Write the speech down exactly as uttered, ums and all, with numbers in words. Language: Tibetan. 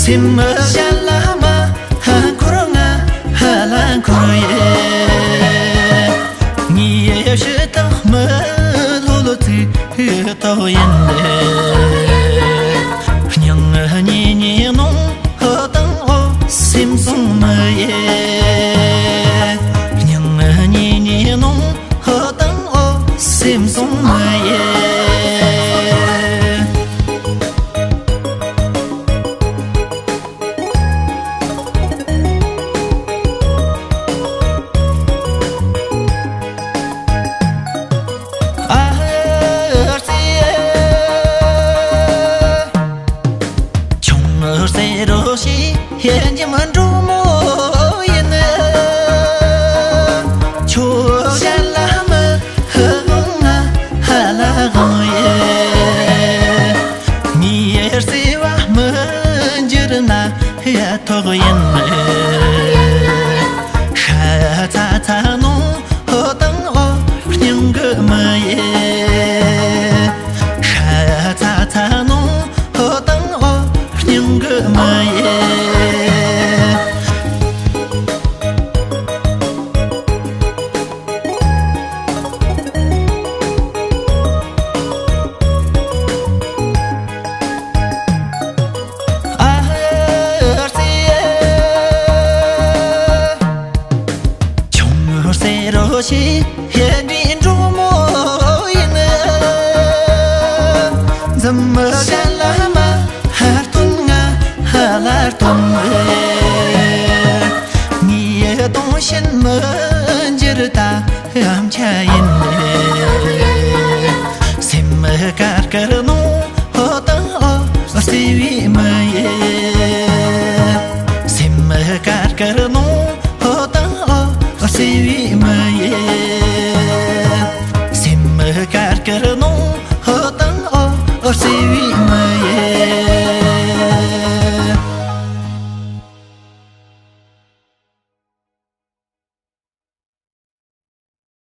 དེ་མི་གཞན་ལ་མ་ཧ་འཁོར་ང་ཧ་ལ་འཁོར་ཡེ། ངའི་ཕྱི་ཐག་མི་ལྷོད་ལྷོད་ཚིག་ཐོག་ཡིན་ལེ། སྙིང་ཉེ་ཉེ་ནོ་ཧོ་དང་ཨོ་སེམས་སོང་མི་ཡེ། སྙིང་ཉེ་ཉེ་ནོ་ཧོ་དང་ཨོ་སེམས་སོང་མི་ཡེ། ཨ་ཙི། ཆུང་ངུ་ཟེར་རོ་ཞིག་ཡིན་གྱི་མི་འགྲོ་མོ་ཡིན། ཁྱོད་གཞན་ལ་མི་ཧ་ཧོང་ང་ཧ་ལ་ཧོང་ཡེ། མིའི་བརྩེ་བ་མི་འགྱུར་ན་ཡ་ཐོག་ཡིན། ཤ་ཚ་ཚ་ནོ་ཧོ་དང་ཨོ་སྙིང་གི་མི་ཡེ། ཤ་ཚ་ཚ་ནོ་ཧོ་དང་ཨོ་སྙིང་གི་མི་ཡེ། ཨ་ཙི། ཆུང་ངུ་ཟེར་རོ་ཞིག་ཡེ་འདྲི་འགྲོ་མོ་ཡིན། འཛུམ་མི་གཞན་ལ་མ་ཧར་ཐོན་ང་ཧ་ལར་ཐོན། ངའི་གདོང་བཞིན་མི་འགྱུར་ད་ཡམ་ཆ་ཡིན། སེམས་མི་དཀར་དཀར་ནོ་ཧོ་དང་ཨོ་བརྩེ་བའི་མི་ཡེ། སེམས་མི་དཀར་དཀར་ནོ་ཧོ་དང་ཨོ་བརྩེ་བའི་